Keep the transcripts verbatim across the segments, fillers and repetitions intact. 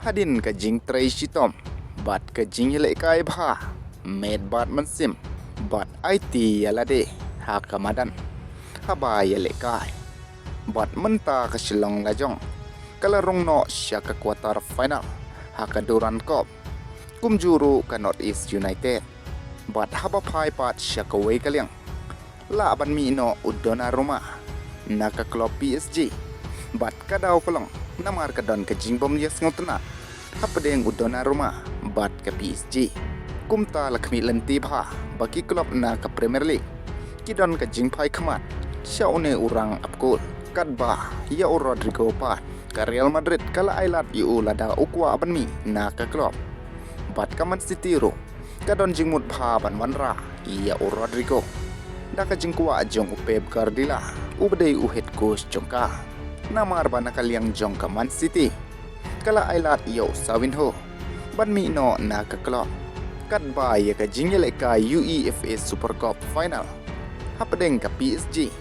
Hadien ka jingtrei shitom bad ka jingïalehkai bha, met bad mynsiem bad aiti ïa lade ha ka madan haba ïalehkai. Bad mynta ka Shillong Lajong ka la rung noh sha ka quarter final ha ka Durand Cup, kumjuh ruh ka North East United. Bad haba phai pat sha kawei ka liang, lah ban mih noh u Donnarumma na ka club P S G. Bad ka daw ka long namar ka don ka jingbym ïasngewtynnad hapdeng u Donnarumma bad ka P S G. Kumta la khmih lynti bha ba ki club na ka Premier League ki don ka jingphai khmat sha une u rang ap kol. Katba ïa u Rodrygo pat, ka Real Madrid ka la ailad ïa u lada u kwah ban mih na ka club. Bad ka Man City ruh ka don jingmut bha ban wanrah ïa u Rodrygo da ka jingkwah jong u Pep Guardiola, uba dei u head coach jong ka. Namar ba na ka liang jong ka Man City ka la ailad ïa u Savinho ban mih noh na ka club, katba ïa ka jingïalehkai UEFA Super Cup final hapdeng ka P S G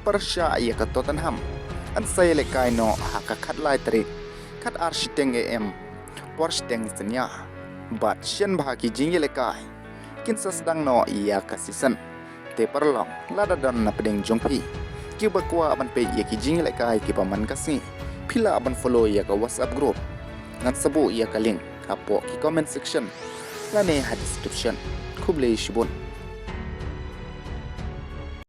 pyrshah ïa ka Tottenham yn sa ïalehkai noh ha ka khatlai tarik, khatar shiteng A M por shiteng synñia. Bad shen bha ki jingïalehkai kin sa sdang noh ïa ka season. Te paralok, lada don na pdeng jong phi kiba kwah ban peit ïa ki jingïalehkai kiba man ka sngi, phi lah ban follow ïa ka WhatsApp group. Ngan sa buh ïa ka link hapoh ki comment section lane ha description. Khublei shibun.